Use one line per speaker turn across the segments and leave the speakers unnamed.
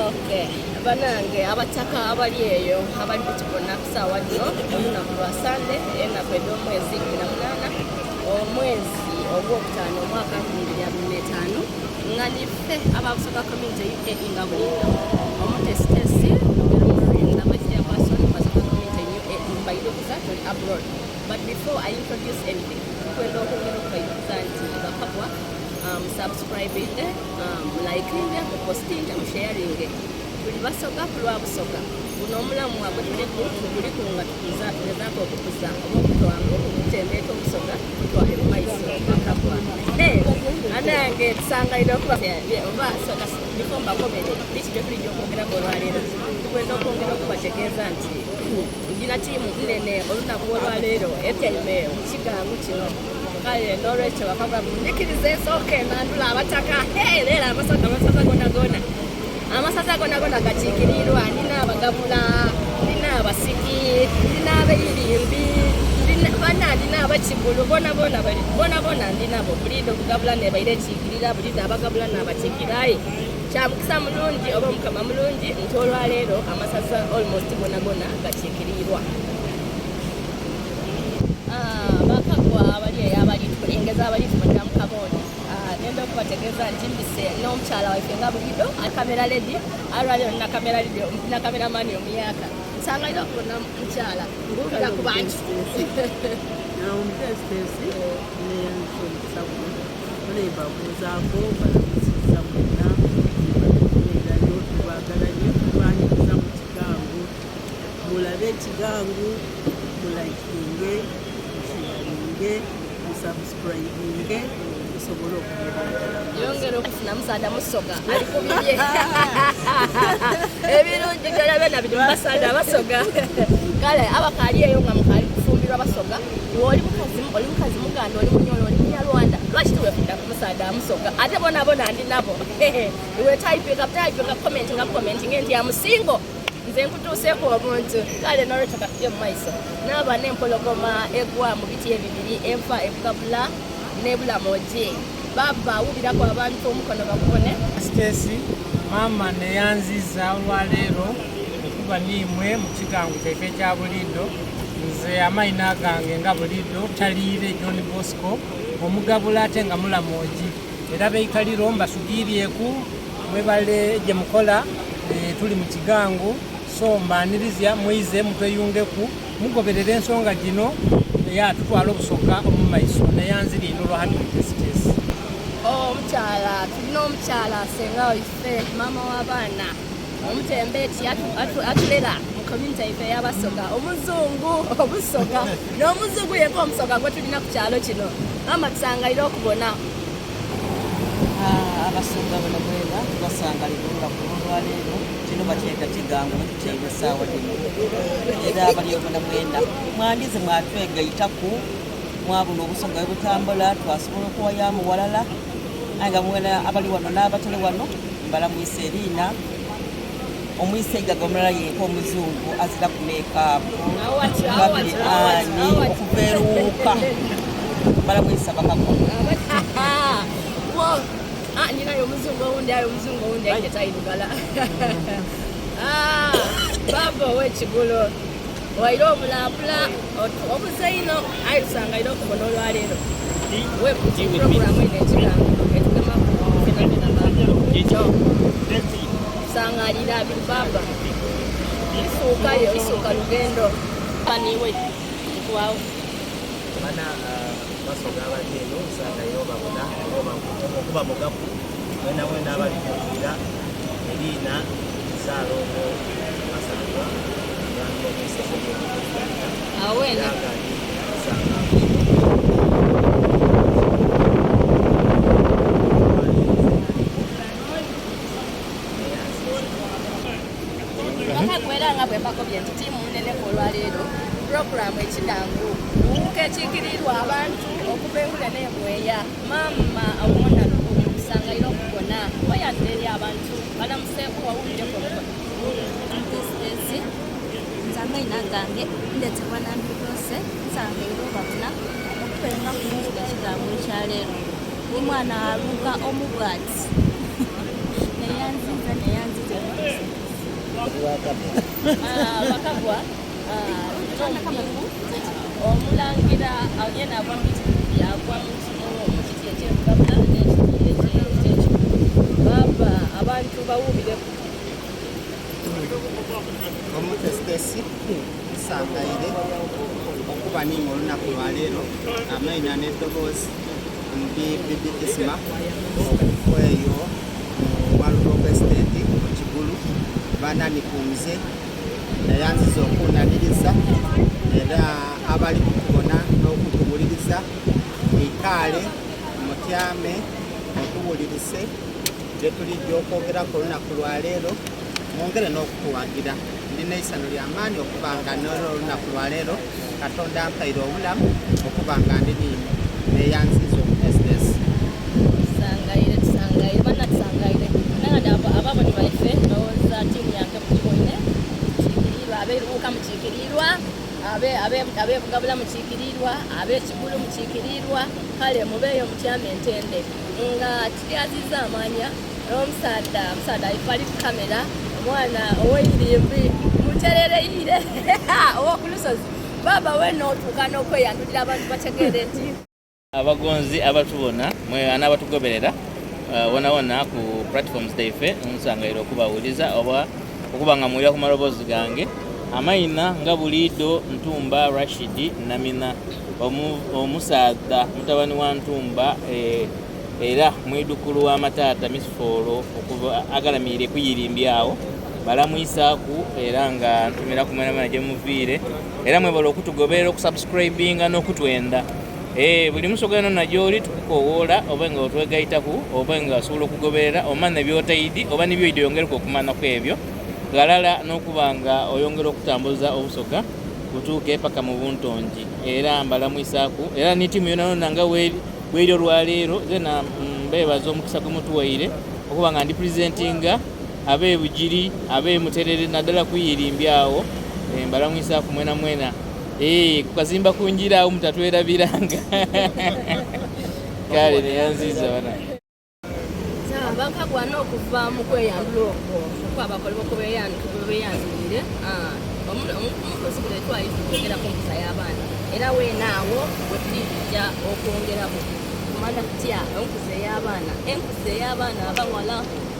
Okay, banange abataka abali eyo abali kutubona ku saawa dhino olunaku lwa Sande enaku edh'omwezi 18 omwezi ogwokutaano omwaka 2025 nga nife aba Busoga Community UAE nga buliidho omutesitesi Lugero the vice chairperson Busoga Community UAE mbaidhukiza tuli abroad but before I introduce anything tukwenda okwongera okubaidhukiza nti bakabwa um, subscribing um, mulikinge mupostinge musharinge tuli basoga ku lwa busoga guno omulamwa gwe tuliku tuguliku nga tukuza tugezaako okukuza oba okutwanga okutembeeta obusoga tutwale mu maiso bakabwa anange tusangaire okuba oba soga before mbakobere biki bye tulijja okwogeraku olwaleero tukwenda okwongera okubategeeza nti gina tiimu nnene olunaku olwaleero etyaime mu kigangu kino kale n'olwekyo bakabwa mundikirize ensooka enandula abataka leero amasaza amasaza gona gona amasaza gona gona gakiikirirwa nina abagabula nina abasiki nina abeirimbi bana ndina abakigulu bona bona bona bona ndinabo buliidho okugabula nebaire ekiikirira buliidho abagabula nabakiikira aye kyamukisa mulungi oba omukama mulungi nti olwaleero amasaza almost gona gona gakiikirirwa Ah, bakagwa abali eyo abali tulengeza abali tubonera mu kabooni ah, nenda okubategeeza nti mbise n'omukyala waife nga bulido kamera lady alwaliro na kamera lady na kameramani omuyaka nsangalira okubona mukyala ngulira ku bantu
omutesitesi neyanisa omukisa guno onembabuuzaako balamusiza mwenna erayo tubagala nnyo tubaniriza mu kigango mulabe ekigangu mulikinge musharinge musubscribinge musobole okubeera
yongera okufuna musaada musoga ali ku bibye ebirungi byona byona biri mubasaada abasoga kale abakaali eyo nga mukaali kufumbirwa basoga iwe oli mukazi oli mukazi muganda oli munyolo oli munyarwanda lwaki tiwefunda ku musaada amusoga ate bona bona ndi nabo iwe typinga typinga comment nga comment nti amusingo nze nkutuuseeku omuntu kale nolwekyo katujje mu maiso naaba n'empologoma egwa mu biti ebibiri enfa ebugabula n'ebulamogi baba awubiraku abantu omukono bakubone
Stacy maama neyanziza olwaleero okuba niimwe mu kigango kyaife ekya buliido nze amaina gange nga buliido Taliire John Bosco omugabula ate nga mulamogi era beikaliro mbasugiiryeku Mwebale gye mukola eh, tuli mu kigango so mbaniriza mwize mutweyungeku mugoberere ensonga gino ya tutwala obusoga omu maiso neyanziri ino olwahati mutesitesi
omukyala tulina omukyala senga waife maama w'abaana omutembeeti atulera mu community yaife ey'abasoga omuzungu obusoga n'omuzungu yeka omusoga gwe tulina ku kyalo kino maama tusangaire okubona
Ah, abasoga bano mwena tubasangalira olunaku olwaleero kino bakyeta kigango bwetutyaime esaawa dino era abali omuna mwena mwandize mwatwegaitaku mwabona obusoga bwebutambula twasobola okuwayamu walala aye nga mwena abali wano n'abatali wano mbalamwisa eriina omwiseigaga omulala yenka omuzungu azira ku meekaapu babiri ani okuva eruwuuka balamwisa bakako
ah, ninayo omuzungu owundi ayo omuzungu owundi aite tayirugala ah, baba owekigulo waire obulabula obuze ino aye tusangaire okubona olwaleero programu eno ekigambo etugemaku fenafena Sangalira biri baba. Isuukayo isuuka lugendo. Paniwe nkuwawo.
Bana ah, basoga abali eno nsangayo babona okuba mugaku wena wena abali kuwulira eriina Ssaalongo Masangwa omwami w'omwessaza ly'e
Awena.
era nga ndi nsanga
Bakagwera nga bwe mbakobye nti ttiimu nneneku olwaleero pulogulaamu ekigangu luwuuka ekiikirirwa abantu okuva engule n'emweya maama owona lukumi okusangaire okubona oyanira eri abantu balamuseeku wawulireku omukono
Ntesitesi nze amaina gange ndetebwa Nambirose nsangaire obabona okutulenga ku muvuga ekigambo ekyaleero ni mwana aluka omu bwati neyanziza neyanziza.
Wa kamera.
Ah, Bakagwa ah, n'omupingu omulangira ah, yena agwa mu biti bibiri, agwa mu ki- mu- mu kiti eky'ebugabula n'ekiti eky'ekikulu. Baaba abantu bawuubireku.
Omutesitesi nsangaire okuba nimwe olunaku lwaleero amaina n'eddoboozi ndi Bibi Isma okuva eyo mu Walugogo Estate mu Kigulu. Bananikunze nayanziza okunaniriza era abali kutubona n'okutuwuliriza mwikaale mutyame mutuwulirise byetulijja okwogeraku olunaku lwaleero mwongere n'okutuwagira. Ndi n'eisanhu lya maani okuba nga n'olunaku lwaleero Katonda ampaire obulamu okuba nga ndi n'imwe. Neyanziiza omutesitesi.
Tusangaire, tusangaire, banna tusangaire. Nagandi ababoni baife ndowooza tiimu yange mugiboine, mukiikiriirwa, ab'e Luuka mukiikiriirwa, ab'e Bugabula mukiikiriirwa, ab'e Kigulu mukiikiriirwa. Kale mubeeyo mutyame entende nga tukyaziiza amanya n'omusaadha, omusaadha aife ali ku kamera, omwana ow'eirimbi muterereire ow'okulusozi. Baaba weena otuuka n'okweyandhulira abantu bategeere nti.
Abagonzi abatubona mwe anabatugoberera wonawona ku platforms dhaife nsangaire okubawuliza oba okuba nga muwulira ku maloboozi gange. Amaina nga buliidho Ntumba Rashid Namina, omusaadha mutabani wa Ntumba era mwidhukulu wa Mataata Misifoolo okuva agalamiire ku Irimbi agho. Balamwisaaku era nga ntumiraku mwenamwena gye muviire. Era mwebale okutugoberera, okusubscribinga n'okutwenda. Eeh buli musoga yonayona gyoli tukukowoola obe nga otwegaitaku obe nga osobola okugoberera omanhe byotaidhi oba ni byoidhi oyongereku okumanha kwebyo ghalala n'okuba nga oyongera okutambuza obusoga butuuke paka mu buntongi. Era mbalamwisaaku era ni tiimu yonayona nga bweri olwaleero zena mbebaza omukisa gwemutuwaire okuba nga ndi presentinga Ab'e Bugiri, ab'e Muterere naddala ku Irimbi agho mbalamwisaaku mwenamwena. Eeh ku kazimba ku ngira agho mutatwerabiranga. Kale neyanziiza banange.
Bakagwana okuva mu kweyandula okwo okwabakole bwe beyandulire omukozi guno twali tukwogera ku nkuza y'abaana era weena awo wetulija okwongeraku kumanya kutya enkuza ey'abaana enkuza ey'abaana abawala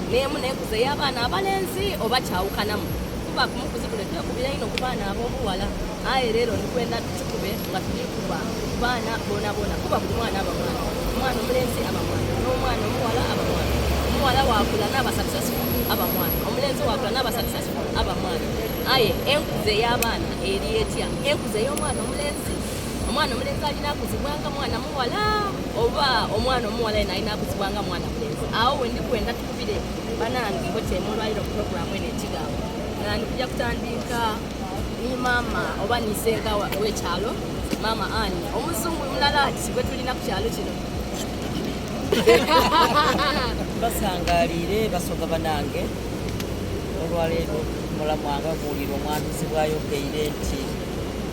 n'emu n'enkuza ey'abaana abalenzi oba kyawukanamu kuba ku mukuzi guno twekubira inho ku baana ab'obuwala aye leero ndikwenda tukikube nga tuli kuba ku baana boonaboona kuba buli mwana aba mwana omwana omulenzi aba mwana n'omwana omuwala aba mwana omuwala wakula n'aba successful aba mwana omulenzi wakula n'aba successful aba mwana aye enkuza ey'abaana eri etya enkuza ey'omwana omulenzi omwana omulenzi alina akuzibwa nga mwana muwala oba omwana omuwala yena alina akuzibwa nga mwana mulenzi awo wendikwenda tukubire banange botemu olwaliro ku programu eno ekigambo nga ndikuja kutandika ni maama oba ni senga w'ekyalo maama Ann omuzungu mulala ati gwe tulina ku kyalo kino.
Basangaaliire basoga banange olwaleero mulamwanga guwulira omwanduzi bwayogeire nti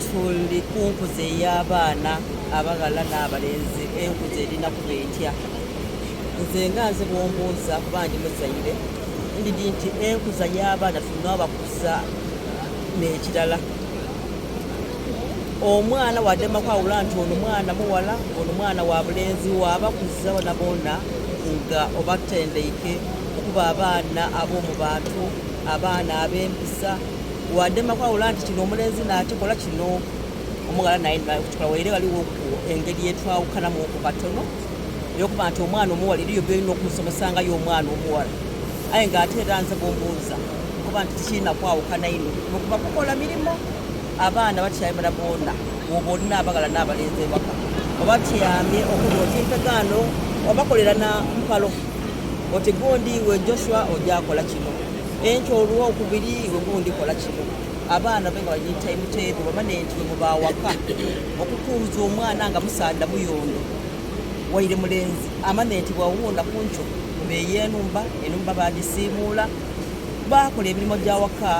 tuli ku nkuza ey'abaana abaghala n'abalenzi enkuza erina kuba etya nze nga nze bwombuuza kuba ndi muzaire ndidi nti enkuza y'abaana tulina obakuza n'ekirala omwana wadema kwawula nti ono mwana muwala ono mwana wa bulenzi wabakuza bonabona nga obatendeike okuba abaana ab'omu bantu abaana ab'empisa wadema kwawula nti kino omulenzi nakikola kino omughala naye nakikola waire waliwo engeri etwawukanamu oku katono eyokuba nti omwana omuwala eriyo byolina okumusomesangayo omwana omuwala aye nga ate era nze bwombuuza nkuba nti tikirina kwawukana inho nokuba kukola mirimo abaana batyamira boona woba olina abaghala n'abalenzi ewaka obatyamye okuba oti mpegaano obakolera na mpalo oti gundi iwe Joshua oja kola kino enkyo olwokubiri iwe gundi kola kino abaana babe nga bali time table bamane nti wemuba awaka okukuuza omwana nga musaadha muyondo waire mulenzi amane nti bwawuuna kunkyo beeya enumba enumba bagisiimuula bakola emirimu gyawaka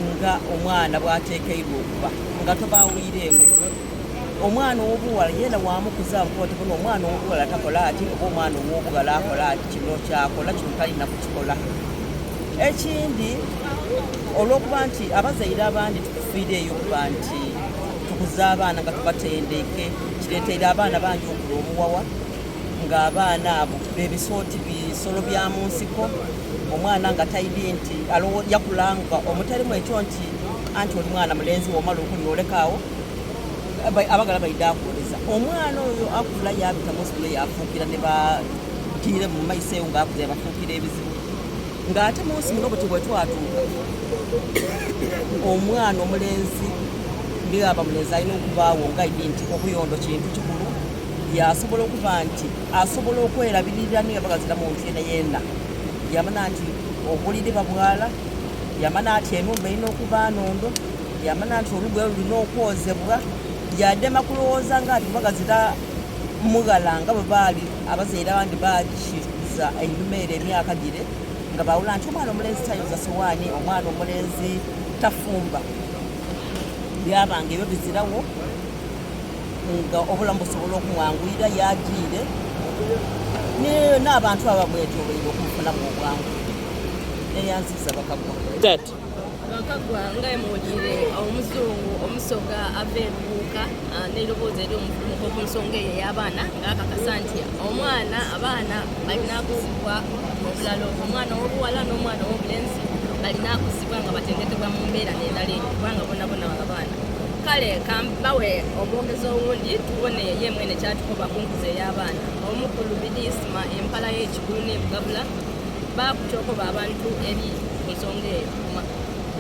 nga omwana bwatekeirwe okuba nga tobawiiremu omwana ow'obuwala yena wamukuza nkuba tibona omwana ow'obuwala takola ati oba omwana ow'obughala akola ati kino kyakola kino talina kukikola. Ekindi olw'okuba nti abazaire abandi titufiireeyo okuba nti tukuza abaana nga tubatendeike, kireeteire abaana bangi okula omuwawa nga abaana abo beebisa oti bisolo bya mu nsiko. Omwana nga taidhi nti yakula nga omutairemu ekyo nti anti oli mwana mulenzi bw'omala okulya oleka agho, abaghala baidha kwoleza. Omwana oyo akula yaabita mu nsi muno yaafuukira ni bagiire mu maiso eyo nga akuze yabafuukira ebizibu. Nga ate mu nsi muno buti bwetwatuuka, omwana omulenzi ni ghaba mulenzi alina okubaagho nga aidhi nti obuyondo kintu kikulu, yaasobola okuba nti asobola okwerabirira ni ghaba ghazira muntu yenayena. Yamanya nti obuliri babwala, yamanya nti enhumba erina okuba nhondo, yamanya nti olugoye lulina okwozebwa, yadema kulowooza nga nti kuba ghazira mughala nga bwe baali abazaire abandi bakiza einhuma ere emyaka gire nga bawula nti omwana omulenzi tayoza sowaani, omwana omulenzi tafumba. Byaba nga ebyo bizirawo nga obulamu busobola okumwanguyira yagiire n'abantu abamwetoloire okumufunamu obwangu. Neyanziza bakagwa.
Bakagwa nga muwulire omuzungu omusoga ava e Lubuuka n'eiroboozi ery'omufulumuko ku nsonga eyo ey'abaana nga akakasa nti omwana abaana balina kuzibwa obulala omwana ow'obuwala n'omwana ow'obulenzi balina kuzibwa nga batendekebwa mu mbeera n'endala eyo kubanga bonabona baba baana. Kale kambawe omwogezi owundi tubone ye mwene kyatukoba ku nkuza ey'abaana. Omukulu Bidi Isma empala y'ekigulu n'ebugabula baaku ky'okoba abantu eri ku nsonga eyo.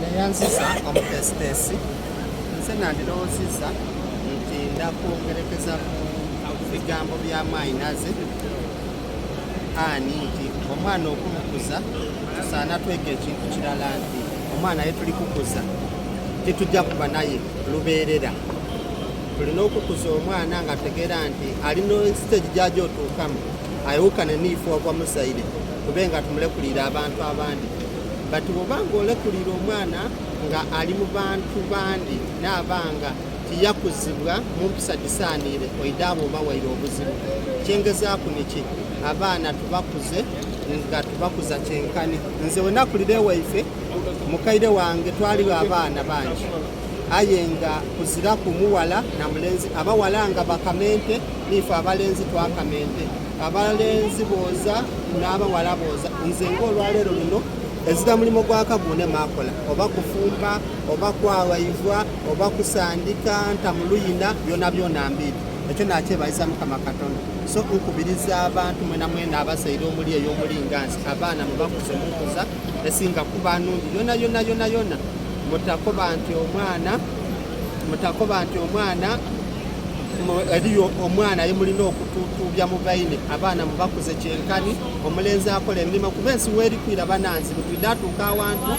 Neyanziza omutesitesi, nze nandirowoziza nti nda kwongerekeza ku bigambo bya mwayinaze Ann nti omwana okumukuza tusaana twege ekintu kirala nti omwana yetuli kukuza titujja kuba naye lubeerera. Tulina okukuza omwana nga tutegeera nti alina siteegi gyaja otuukamu ayawukane niife ogwa muzaire tube nga tumulekuliire abantu abandi. But bwoba nga olekuliire omwana nga ali mu bantu bandi naaba nga tiyakuzibwa mu mpisa dhisaaniire oidha aba obawaire obuzibu. Kyengezaaku niki abaana tubakuze nga tubakuza kyenkani. Nze wenakulira ewaife mukaire wange twaligho abaana bangi aye nga kuziraku mughala na mulenzi. Abaghala nga bakama ente niife abalenzi twakama ente. Abalenzi booza n'abawala booza. Nze ng'olwaleero luno ezira mulimo gwa kaguune maakola oba kufumba oba kwawaivwa oba kusandika nta mu luyina byonabyona mbiidhi. Ekyo nakyebaliza Mukama Katonda. So nkubiriza abantu mwenamwena abazaire omuli eyo omuli nga nze, abaana mubakuze mu nkuza esinga kuba nungi yonayona yonayona. Mutakoba nti omwana mutakoba nti omwana eriyo omwana ye mulina okutuutuubya mu baine. Abaana mubakuze kyenkani, omulenzi akola emirimo kuba ensi weri kwira bananzibu. Twidha atuuka awantu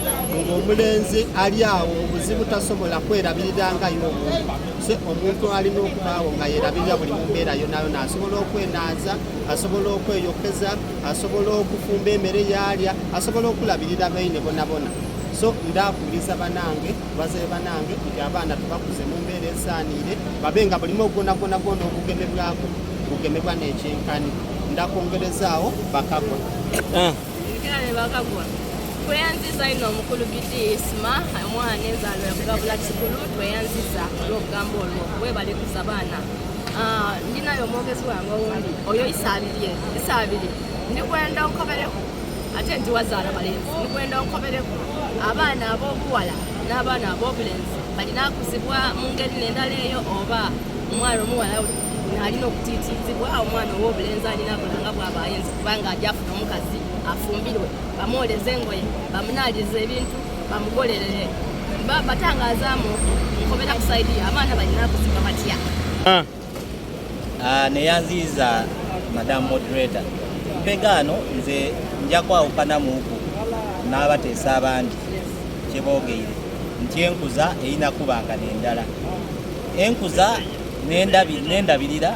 ng'omulenzi ali awo mu buzibu tasobola kwerabirira nga ye omuntu. Se omuntu alina okubaagho nga yerabirira buli mu mbeera yonayona. Asobola okwenaaza, asobola okweyokeza, asobola okufumba emere yaalya, asobola okulabirira baine bonabona. So ndakubiriza banange, bazaire banange nti abaana tubakuze mu mbeera esaaniire, babe nga bulimo gwonagwona gwona ogugemebwaku gugemebwa n'ekyenkani. Ndakwongerezaagho bakagwa.
Kale bakagwa. Tweyanziza inho omukulu Bidi Isma omwana enzaalwa ya Kugabula Kigulu, tweyanziza olw'obugambo olwo. Webale kuza baana. Ndinayo omwogezi wange owundi oyo Isabirye. Isabirye, ndikwenda onkobereku ate nti wazaala balenzi, ndikwenda onkobereku abaana ab'obuwala n'abaana ab'obulenzi balina kuzibwa mu ngeri n'endala eyo oba omwana omuwala alina okutiitiizibwa, omwana ow'obulenzi alina kola nga bw'aba ayenze kubanga aja afuna omukazi afumbirwe, bamwoleze engoye, bamunaalize ebintu, bamugolerere. Batangazaamu nkobera ku saidi yo abaana balina kuzibwa batya?
Neyanziiza Madam Moderator. Mpegaano nze nja kwawukanamuuku n'abateesa abandi kyeboogeire nti enkuza erina kuba nga n'endala. Enkuza n'endabirira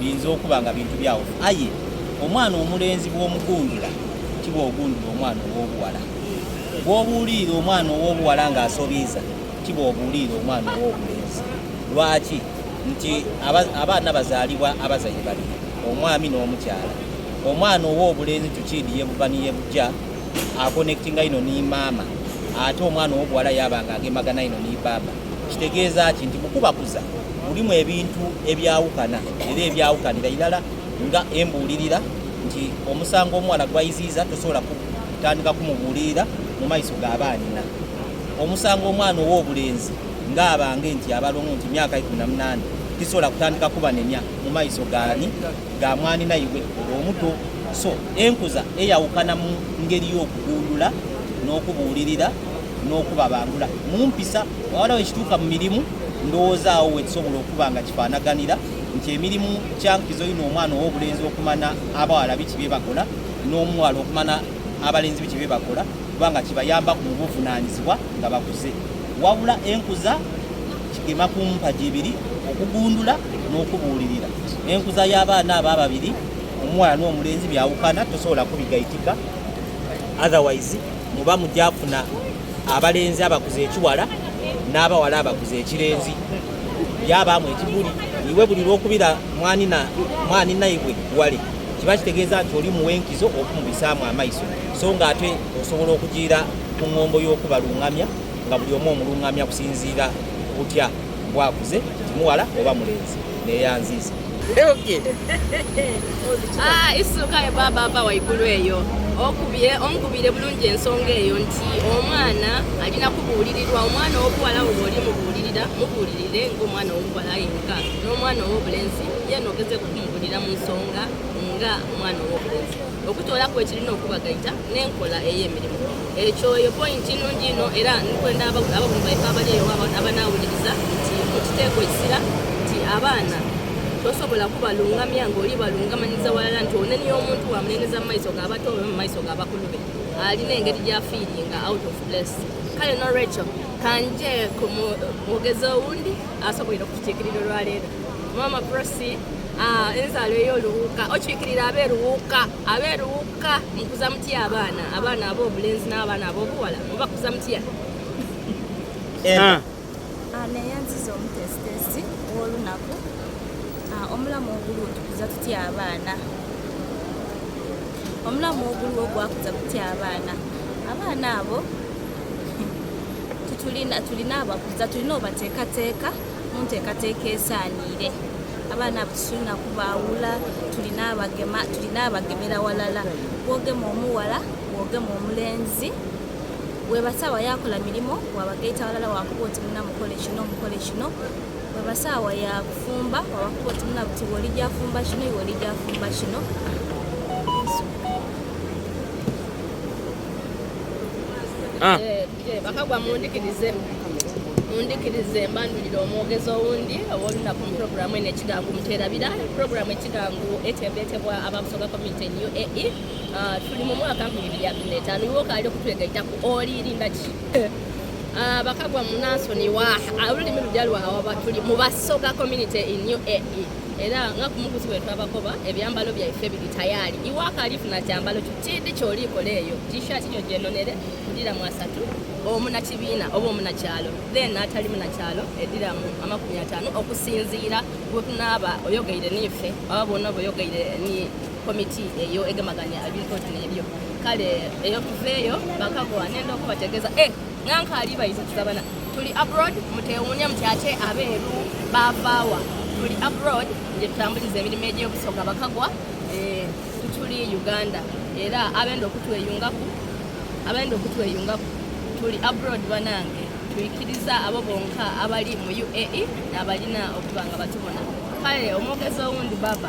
biyinza okuba nga bintu byawufu, aye omwana omulenzi bw'omugundula ti bw'ogundula omwana ow'obuwala. Bw'obuuliira omwana ow'obuwala ng'asobiiza ti bw'obuuliira omwana ow'obulenzi. Lwaki? Nti abaana bazaalibwa abazaire babiri, omwami n'omukyala. Omwana ow'obulenzi tukiidi ye buva ni ye buja. akonectinga inho ni maama ate omwana ow'obuwala yaaba nga agemagana inho ni bbaabba. Kitegeeza ki? Nti mu kubakuza mulimu ebintu ebyawukana era ebyawukanira irala nga embuulirira nti omusango omuwala gwaiziiza tosobola kutandika kumubuulirira mu maiso ga baanina. Omusango omwana ow'obulenzi nga abange nti abalongo nti myaka 18 tisobola kutandika kubanenya mu maiso gaani ga mwanina iwe omuto. So enkuza eyawukana mu ngeri y'okugundhula n'okubuulirira n'okubabangula mu mpisa. Wabula bwekituuka mu mirimu ndowooza agho wekisobola okuba nga kifaanaganira nti emirimu kyankizo inho omwana ow'obulenzi okumanya abaghala biki byebakola n'omughala okumanya abalenzi biki byebakola kubanga kibayambaku mu buvunanizibwa nga bakuze. Wabula enkuza kigema ku mpagi ibiri, okugundhula n'okubuulirira. Enkuza y'abaana abo ababiri, omughala n'omulenzi byawukana tosobola kubigaitika otherwise muba muja funa abalenzi abakuza ekiwala n'abawala abakuza ekirenzi byabaamu ekibuli. Iwe buli lw'okubira mwaninaibwe wale kiba kitegeeza nti oli muwa enkizo okumubisaamu amaiso so nga ate osobola okujiira ku ngombo y'okubalungamya nga buli omu omulungamya kusinziira butya bwakuze nti muwala oba mulenzi. Neyanziiza.
Ah, isuka baba ava waigulu eyo okubye onkubire bulungi ensonga eyo nti omwana alina kubuulirirwa omwana ow'obuwala oba oli mubuulirira mubuulirire ng'omwana ow'obuwala yenka n'omwana ow'obulenzi yena ogezeeko okumubuulira mu nsonga nga omwana ow'obulenzi okutoolaku ekirina okubagaita n'enkola ey'emirimu ekyo eyo pointi nungi ino era nkwenda ababuni baife abali eyo abanawuliriza nti mukiteeko ekisira nti abaana tosobola kubalungamya ng'oli balungamanyiza walala nti onenia omuntu wamuneneza mu maiso g'abato oba mu maiso g'abakulu be alina engeri gy'afiiringa out of place. Kale nolwekyo kanje ku mwogezi owundi asoboire okutukiikirira olwaleero Maama Prossy enzaalo ey'oluwuuka okiikirira ab'eruwuuka ab'eruwuuka mukuza mutya abaana abaana ab'obulenzi n'abaana ab'obuwala mubakuza mutya?
Neyanziza omutesitesi ow'olunaku. Omulamu oguluwo tukuza tutya abaana? Omulamu oguluwo gwakuza gutya abaana? Abaana abo tulina tulina abakuza tulina obateekateeka mu nteekateeka esaaniire. Abaana abo titulina kubaawula, tulina abagema tulina abagemera walala. Bwogema omuwala, bwogema omulenzi, Bweba saawa yakola mirimo wabagaita ghalala wakoba oti muna mukole kino mukole kino. Bweba saawa ya kufumba wabakoba oti muna buti iwe olija fumba kino iwe olija fumba kino.
Ah. Eh, eh, bakagwa mundikirize mundikirize mbandulire omwogezi owundi ow'olunaku mu puroguramu eno ekigangu muterabira puroguramu ekigangu etembetebwa ababusoga community in UAE Ah, tuli mu mwaka 2025 iwe okaali okutwegaitaku olirinda ki ah, bakagwa munansonyiwa ah, olulimi lujja lwawaba tuli mu basoga community in UAE era nga ku mukuzi bwe twabakoba ebyambalo byaife biri tayali iwe akalifuna kyambalo kyo kidi kyolikola eyo t-shirt yo gyenonere kudiramu asatu omunakibiina oba omunakyalo then atali munakyalo ediramu 50 okusinziira bwetunaaba oyogeire niife oba bwona oba oyogeire ni komiti eyo egemaganya ebintu oti n'ebyo kale eyo tuveeyo bakagwa nenda okubategeeza eh, nga nkaali bayizikiza bana tuli abroad mutewuunya muti ate abeeru bavaawa tuli abroad gye tutambuliza emirimu egy'obusoga bakagwa eh, tutuli uganda era abenda okutweyungaku abenda okutweyungaku tuli abroad banange Twikiriza abo bonka abali mu UAE nabalina okuba nga batubona. Kale omwogezi owundi baba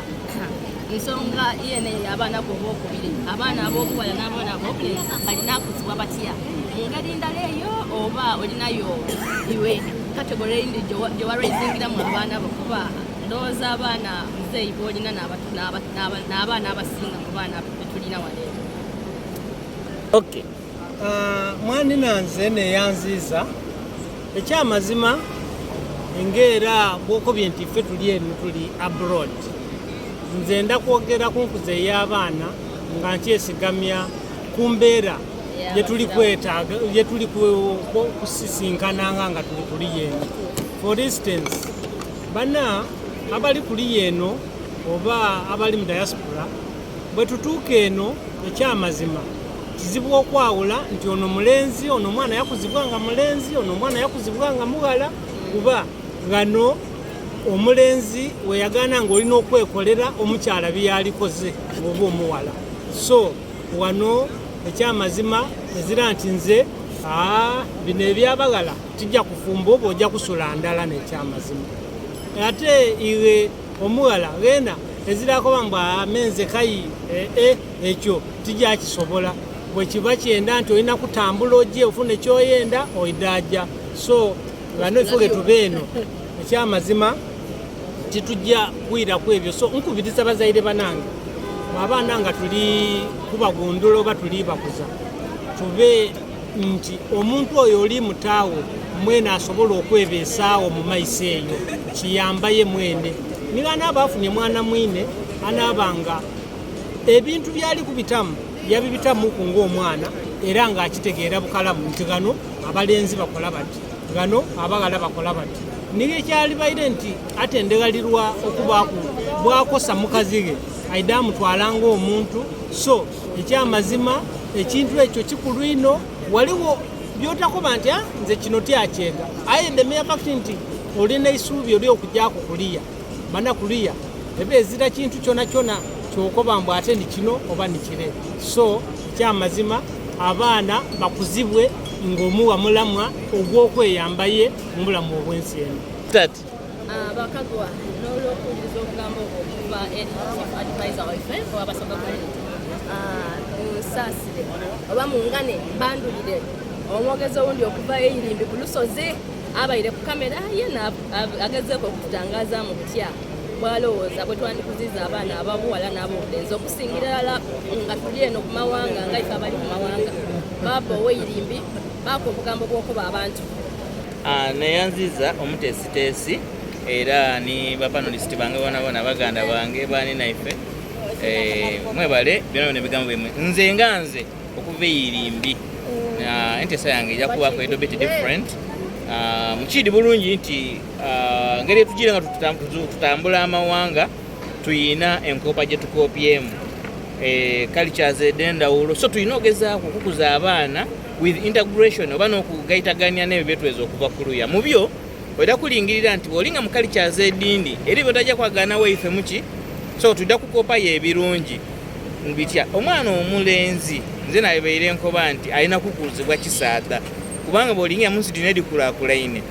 nsonga yene abaana ku obwokubiri abaana ab'obuwala n'abaana ab'obulenzi balina kuzibwa batya mu ngeri ndala eyo oba olinayo iwe kategori eyindi gyewarwaizingiramu abaana bo kuba ndowooza abaana muzeeyi boolina n'abaana abasinga mu baana betulina wano eno.
Okay. Ah, mwanina nze neyanziiza ekyamazima ngaera bwokobye nti ffe tuli eno tuli abroad nze nda kwogera ku nkuza ey'abaana nga nkyesigamya ku mbeera gyetuli kwetaaga gyetuli kusisinkananga nga tuli kuli eno for instance bana abali kuli eno oba abali mu diaspora bwe tutuuka eno ekyamazima. Kizibu okwawula nti ono mulenzi, ono omwana yakuzibwa nga mulenzi, ono omwana yakuzibwa nga mughala, kuba ghano omulenzi weyagaana nga olina okwekolera omukyala byeyalikoze oba omuwala. So ghano ekyamazima ezira nti nze bino ebyabaghala tija kufumba oba oja kusula ndala nekyamazima. Ate ighe omughala ghena ezira akoba mbu me nze kayi ee ekyo tijakisobola. Bwekiba kyenda nti olina kutambula oje ofune kyoyenda oidhaja. So ghano ifo ghetuba eno ekyamazima tituja kwira kwebyo. So nkubiriza bazaire banange abaana nga tuli kubagundula oba tuli bakuza, tube nti omuntu oyo oli mutaawo mwene asobola okwebesaawo mu maiso eyo, kiyambaye mwene. Ni ghanaaba afunye mwana mwine, anaaba nga ebintu byali kubitamu yabibitamuku ng'omwana, era nga akitegeera bukalamu nti ghano abalenzi bakola bati, ghano abaghala bakola bati. Ni ekyalibaire nti atendeghalirwa okubaaku bwakosa mukazi ghe, aidha amutwala ng'omuntu. So ekyamazima ekintu ekyo kikulu inho. Ghaligho by'otakoba nti nze kino tyakyenda, aye the mere fact nti olina eisuubi ery'okujaaku kuliya, bana kuliya eba ezira kintu kyonakyona kyokoba mbu ate ni kino oba ni kire. So ekyamazima abaana bakuzibwe ng'omuwa mulamwa ogw'okweyamba ye mu bulamu obw'ensi eno.
Bakagwa n'olwokuwuliriza obugambo obwo okuva eri Chief Advisor waife owa Basoga Community. Munsaasire oba mungane mbandulire omwogezi owundi okuva eirimbi ku lusozi abaire ku kamera yena agezeeku okututangazaamu butya bwalowooza bwetwandikuziiza abaana ababuwala n'abobulenzi okusingira irala nga tuli eno ku mawanga nga ife abali ku mawanga. Baaba oweirimbi baako obugambo bw'okuba abantu.
Neyanziza omuteesiteesi era ni bapanalisiti bange bonabona, baganda bange bani naife, mwebale byona byona ebigambo bimwe. Nze nga nze okuva eirimbi, enteesa yange ejja kubaku a bit different. Mukidi bulungi nti ngeri etujire nga tutambula amawanga, tuyina enkopa gye tukopyemu cultures ed'endawulo, so tulina ogezaaku okukuza abaana with integration oba n'okugaitagania n'ebyo byetweza okuva kuluya. Mu byo oida kulingirira nti bw'olinga mu cultures edindi eri byotajja kwagaana waife muki, so tuida kukopayo ebirungi. Bitya omwana omulenzi nze nabeire nkoba nti alina kukuzibwa kisaadha, kubanga bw'olingira mu nsi dhino edhikulakulaine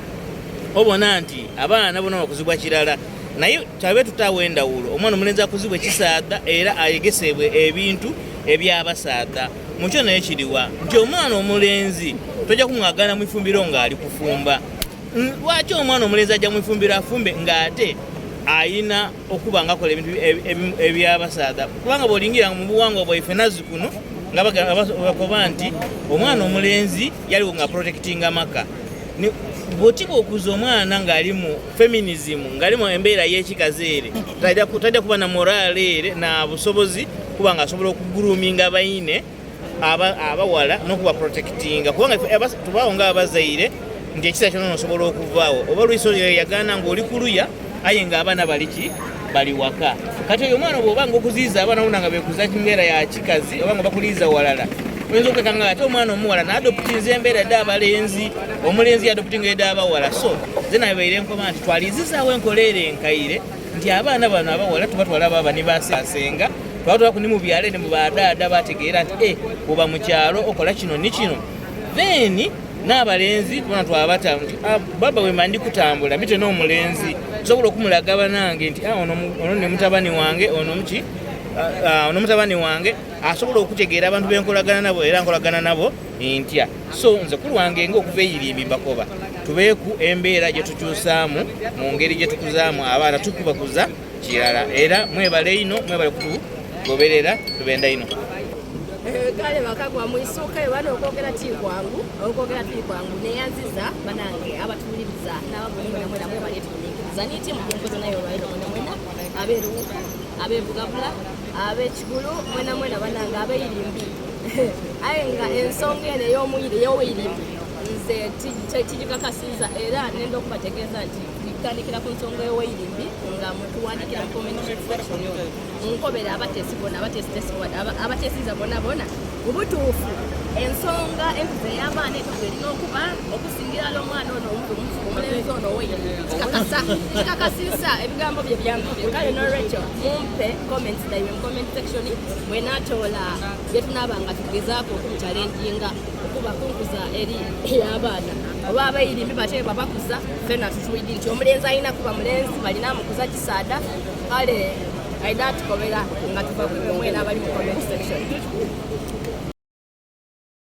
obona nti abaana bona bakuzibwa kirala, naye twabe tutaawo endawulo. Omwana omulenzi akuzibwe kisaadha era ayegesebwe ebintu ebyabasaadha. Mukyo naye kiriwa nti omwana omulenzi tojja kumwagana mu ifumbiro ng'ali kufumba. Lwaki omwana omulenzi ajja mu ifumbiro afumbe ng'ate ayina okuba nga akola ebintu ebyabasaadha? Kubanga bw'olingira mu buwangwa bwaife nazikuno nga bakoba nti omwana omulenzi yaliwo nga protectinga amaka. Bw'otiba okuza omwana ng'ali mu feminism, ng'ali mu embeera y'ekikazi ere, tajja kuba na morale ere na busobozi kuba nga asobola okuguruminga baine abawala n'okuba protectinga, kubanga tubaawo nga abazaire nti ekisa kyona osobola okuvaawo oba lwisi oyo yagaana ng'oli kuluya aye ng'abaana bali ki bali waka. Kati oyo omwana bw'oba nga okuziiza abaana bona nga beekuza mbeera ya kikazi oba nga bakuliiza walala, oyinza okweka nga ate omwana omuwala n'adoptinza embeera edh'abalenzi, omulenzi yadoptinga edh'abawala. So nze nabeire nkoba nti twalizizaawo enkola ere enkaire nti abaana bano abawala tubatwala baba ni basenga, twabatwalaku ni mu byalo ni mu badaada bategeera nti bw'oba mu kyalo okola kino ni kino. Then n'abalenzi tubona twabata nti baba wemba ndi kutambula mbite n'omulenzi nsobola okumulaga banange nti ono ni mutabani wange, ono muki, ono mutabani wange, asobola okutegeera abantu benkolagana nabo era nkolagana nabo ntya. So nze ku lwange ng'okuva eirimbi mbakoba tubeeku embeera gye tukyusaamu mu ngeri gye tukuzaamu abaana, tukubakuza kirala. Era mwebale ino, mwebale kutugoberera, tubenda ino.
Kale bakagwa mwisuka bano okwogera ti kwangu, okwogera ti kwangu. Neyanziza banange abatuwuliriza n'ababona mwena mwebale tuwuliriza ni tiimu gyenkoze nayo olwaliro mwena mwena abeeruwuka ab'ebugabula ab'ekigulu mwena mwena banange ab'eirimbi. Aye nga ensonga eno ey'omwire ey'oweirimbi nze tigikakasiza, era nenda okubategeeza nti tutandikira ku nsonga ey'oweirimbi nga mutuwandikira mu comment section munkobere abateesi bona abateesitesi abateesiza bona bona. Mu butuufu, ensonga enkuza ey'abaana etyo bw'erina okuba, okusinga irala omwana ono omulenzi ono oweire. Kikakasa, kikakasiisa ebigambo bye byankobye. Kale n'olwekyo mumpe comments dhaimwe mu comment section bwenatoola byetunaaba nga tugezaaku okumuchallenginga okuba ku nkuza eri ey'abaana. Oba abairimbi batyo bwebabakuza, fena tutwidi nti omulenzi alina kuba mulenzi, balina mukuza kisaadha. Kale aidha atukobera nga tuva ku imwe mwena abali mu comment section.